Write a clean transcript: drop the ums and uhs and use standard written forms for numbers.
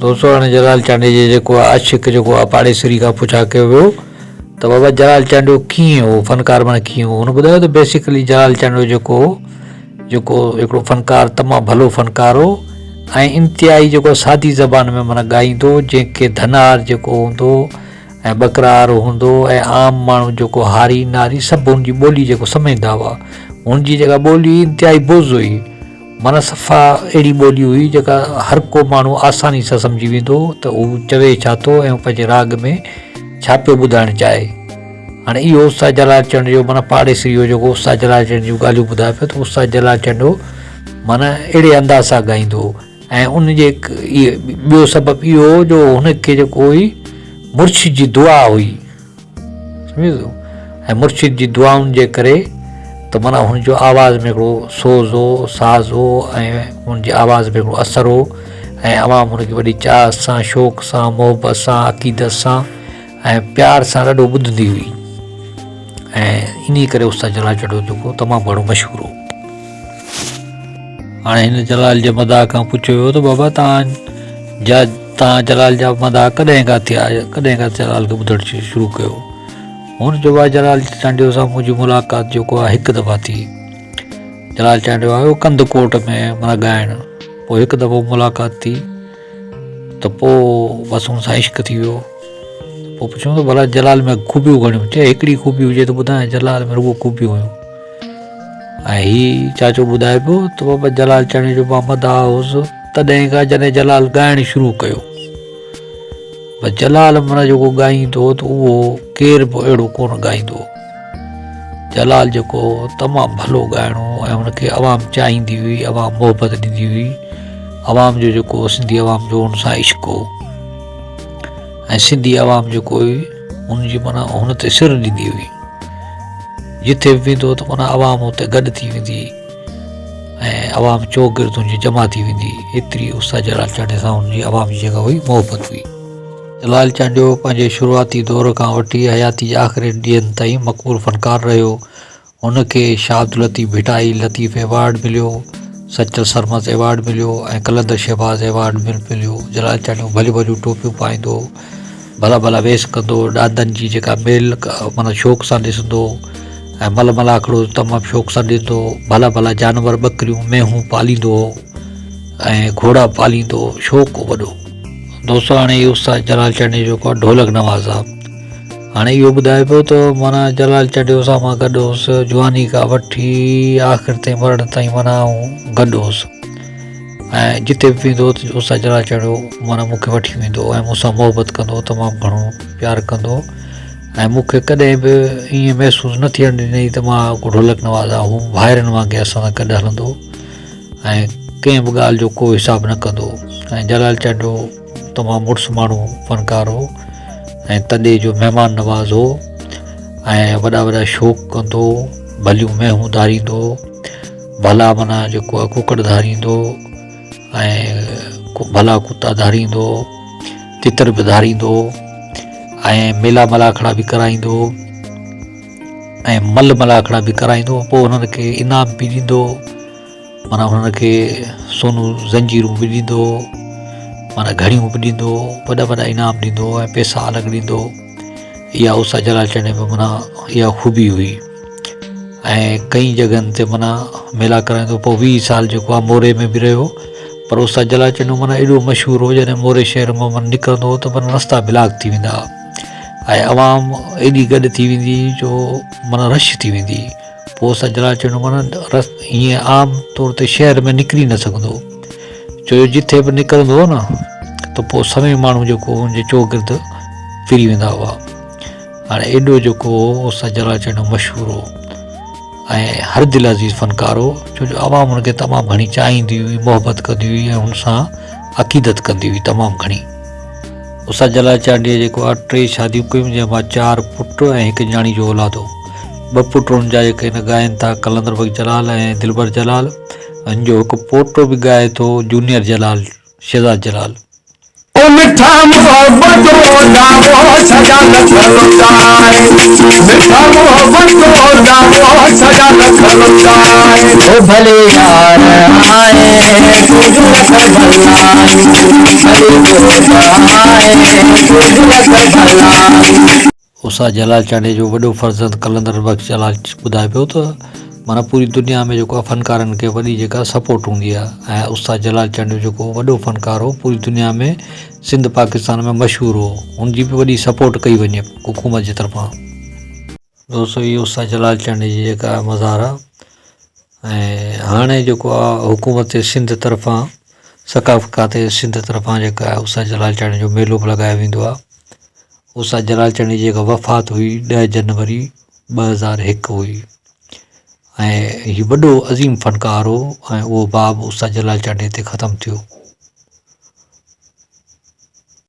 دوستو هاڻي جلال چانڊيي جي جيڪو آ عاشق جيڪو آ پاڙيسري کان پڇا ڪيو ويو ته بابا جلال چانڊيو ڪيئن هو فنڪار معنيٰ ڪيئن هو هن ٻڌايو ته بيسيڪلي جلال چانڊيو جيڪو هو جيڪو هڪڙو فنڪار تمام ڀلو فنڪار هو ۽ انتهائي جيڪو سادي زبان ۾ معنيٰ ڳائيندو جنهن کي ڌنار جيڪو هوندو ۽ ٻڪرار هوندو ۽ عام ماڻهو جيڪو هاري ناري سڀ هن جي ٻولي جيڪو سمجهندا هئا هن جي جيڪا ٻولي انتهائي بز هئي معنيٰ صفا اهڙي ٻولي هئي جيڪا هر ڪو ماڻهو آساني سان سمجهي ويندو هو ته هو چوي ڇا ٿو ۽ هو پنهنجي راڳ ۾ ڇا پيو ٻڌائڻ چاهي. هاڻي اهو استاد جلال چنڊ جو معنيٰ پاڙيسري هو جيڪو استاد جلال چنڊ جون ڳالهيون ٻڌائي پيو ته استاد جلال چنڊ معنيٰ اهڙي انداز سان ڳائيندو هو ۽ ان جي ٻيو سبب اهو هو جو هن کي جيڪو هئي مرشد جي دعا هئي. سمجهي ٿو ۽ مرشد جي دعائن جي ڪري ته معنيٰ هن جو آواز ۾ هڪڙو سوز هو ساز هو ۽ هن جي آواز ۾ هڪڙو اثر هو ۽ عوام هن کي وڏي چاهه سان شوق سان محبت سان عقيدت سان ۽ پيار سان ڏاڍو ٻڌندي هئي ۽ انهي ڪري استاد جلال چڍو جيڪو تمام گهڻو مشهور هو. هاڻي هن جلال جي مداح کان پڇيو ويو ته بابا توهان جا توهان جلال جا مداح ڪڏهن کان ٿيا ڪڏهن کان جلال کي ٻڌڻ شروع ڪيو هن چيو آهي جلال چانڊيو سان منهنجي ملاقات جيڪو آهي هڪ دفعا ٿي جلال چانڊيو آيو ڪنڌڪوٽ ۾ معنيٰ ڳائڻ پوء هڪ دفعو ملاقات ٿي ته پوء بس هن سان عشق ٿي ويو پوء پڇيو ته ڀلا جلال ۾ خوبيون گهڻيون چي هڪڙي خوبي هجي ته ٻڌاء جلال ۾ رڳو خوبيون هيون ۽ هي چاچو ٻڌائي پيو ته بابا جلال چڻي جو مان مداح هوس تڏهن کان جڏهن جلال ڳائڻ شروع ڪيو بس جلال معنيٰ جيڪو ڳائيندو هو ته اهو ڪير به اهڙو ڪونه ڳائيندو هو جلال جيڪو هو تمام ڀلو ڳائڻو هو ۽ هن کي عوام چاهيندي هئي عوام محبت ڏيندي هئي عوام جو جيڪو سنڌي عوام جو هن سان عشق هو ۽ سنڌي عوام جيڪو هئي هن جي معنيٰ هن تي سر ڏيندي هئي جتي به ويندو ته معنيٰ عوام اتي گڏ ٿي ويندي ۽ عوام چوگرد هن جي جمع ٿي ويندي ايتري استاد جلال چانڊيي سان هن جي عوام جي جيڪا هئي محبت هئي. جلال چانڊيو پنهنجي شروعاتي دور کان وٺي حياتي جي آخري ڏينهن تائين مقبول فنڪار رهيو. هن کي شاهه عبداللطيف ڀٽائي لطيف ايوارڊ مليو، سچل سرمست ايوارڊ مليو ۽ قلندر شهباز ايوارڊ به مليو. جلال چانڊيو ڀليون ڀليون ٽوپيون پائيندو هو، ڀلا ڀلا ويس ڪندو هو، ڏاندن جي جيڪا ميل معنيٰ شوق سان ڏسندو هو ۽ مل ملاکڙو تمام شوق سان ڏسندو هو، ڀلا ڀلا جانور ٻڪريون مينهون پاليندو هو ۽ گهوڙا پاليندو هو، شوق هو وڏو. دوستو هاڻي هي استاد جلال چانڊيو جيڪو آهي ڍولڪ نواز آهي. هاڻي اهو ٻڌائي پيو ته معنيٰ جلال چانڊيو سان مان گڏ هوس جواني کان وٺي آخر تائين مرڻ تائين معنيٰ آئون گڏ هوس ۽ جتي به ويندو هو ته استاد جلال چانڊيو معنيٰ مون کي وٺي ويندو هو ۽ مون سان محبت ڪندو هو تمام گهڻو پيار ڪندو هو ۽ مون کي ڪڏهن به ائين محسوس نه ٿيڻ ڏنائين ته مان ڪو ڍولڪ نواز آهيان هو ڀائرن وانگي اسان سان گڏ هلندو هو ۽ ڪنهن به ڳالهه جو ڪو حساب نه ڪندو هو ۽ جلال چانڊيو تمام مڙس ماڻهو فنڪار هو ۽ تڏي جو مهمان نواز هو ۽ وڏا وڏا شوق ڪندو هو ڀليون مينهون ڌاريندو هو ڀلا معنيٰ جيڪو آهي ڪڪڙ ڌاريندو هو ۽ ڀلا ڪتا ڌاريندو هو تتر به ڌاريندو هو ۽ ميلا ملاکڙا به ڪرائيندو هو ۽ مل ملاکڙا به ڪرائيندو هو پوء انهن کي انعام به ڏيندو هو معنيٰ انهن کي سونو زنجيرون به ڏيندو هو، معنيٰ گهڙيون به ڏيندو هو، وڏا وڏا انعام ڏيندو هو ۽ پئسا الڳ ڏيندو هو. اها استاد جلال چنڙي ۾ معنيٰ اها خوبي هئي ۽ ڪئي جڳهن تي معنيٰ ميلا ڪرائيندو هو. پوء 20 سال جيڪو آهي موري ۾ به رهيو پر استاد جلال چنڙو معنيٰ ايڏو مشهور هو جڏهن موري شهر مان معنيٰ نڪرندو هو ته معنيٰ رستا بلاڪ ٿي ويندا هئا ۽ عوام ايڏي گڏ ٿي ويندي هئي جو معنيٰ رش ٿي ويندي هئي. پوء سجرا چنڊ معنيٰ رس ائين عام طور تي شهر ۾ نڪري نه سگهندو هو ڇو جو جٿي به نڪرندو هو نه ته پوء سوين ماڻهو جيڪو هن جي چوگرد ڦري ويندا هئا هاڻي ايڏو جيڪو هو اهو سجرا چنڊ مشهور هو ۽ هر دل عزيز فنڪار هو ڇو جو عوام هن کي تمام گهڻي چاهيندي هئي محبت ڪندي هئي ۽ هن سان عقيدت ڪندي هئي تمام گهڻي. استاد جلال چانڊيي جيڪو آ ٽي شاديون ڪيون جنهن مان چار پٽ ۽ هڪ نياڻي جو اولاد هو. ٻه پٽ هن جا جيڪي هن ڳائن ٿا قلندر بخش جلال ۽ دلبر جلال هن جو هڪ پوٽو به ڳائي ٿو جونيئر جلال شهزاد جلال. او مٺا محبت جو دعوو سدا لک لٽائي مٺا محبت جو دعوو سدا لک لٽائي. او ڀلي يار آئين تون لک ڀلائين ڀلي دوست آئين تون لک ڀلائين. استاد جلال چانڊيي جو وڏو فرزند قلندر بخش جلال ٻڌائي پيو ته معنيٰ پوري دنيا ۾ جيڪو آهي فنڪارن کي وڏي جيڪا سپورٽ هوندي آهي ۽ استاد جلال چانڊيو جيڪو وڏو فنڪار هو پوري دنيا ۾ سنڌ پاڪستان ۾ مشهور هو هن جي به وڏي سپورٽ ڪئي وڃي حڪومت جي طرفان. دوستو هي استاد جلال چانڊيي جي جيڪا مزار آهي ۽ هاڻي جيڪو آهي حڪومت سنڌ طرفان ثقافت کاتي سنڌ طرفان جيڪا آهي استاد جلال چانڊيي جو ميلو به لڳايو ويندو آهي. استاد جلال چنڙي جي جيڪا وفات هئي ڏهه جنوري 2001 هئي ۽ هي وڏو عظيم فنڪار هو ۽ اهو باب استاد جلال چانڊيي تي ختم ٿيو.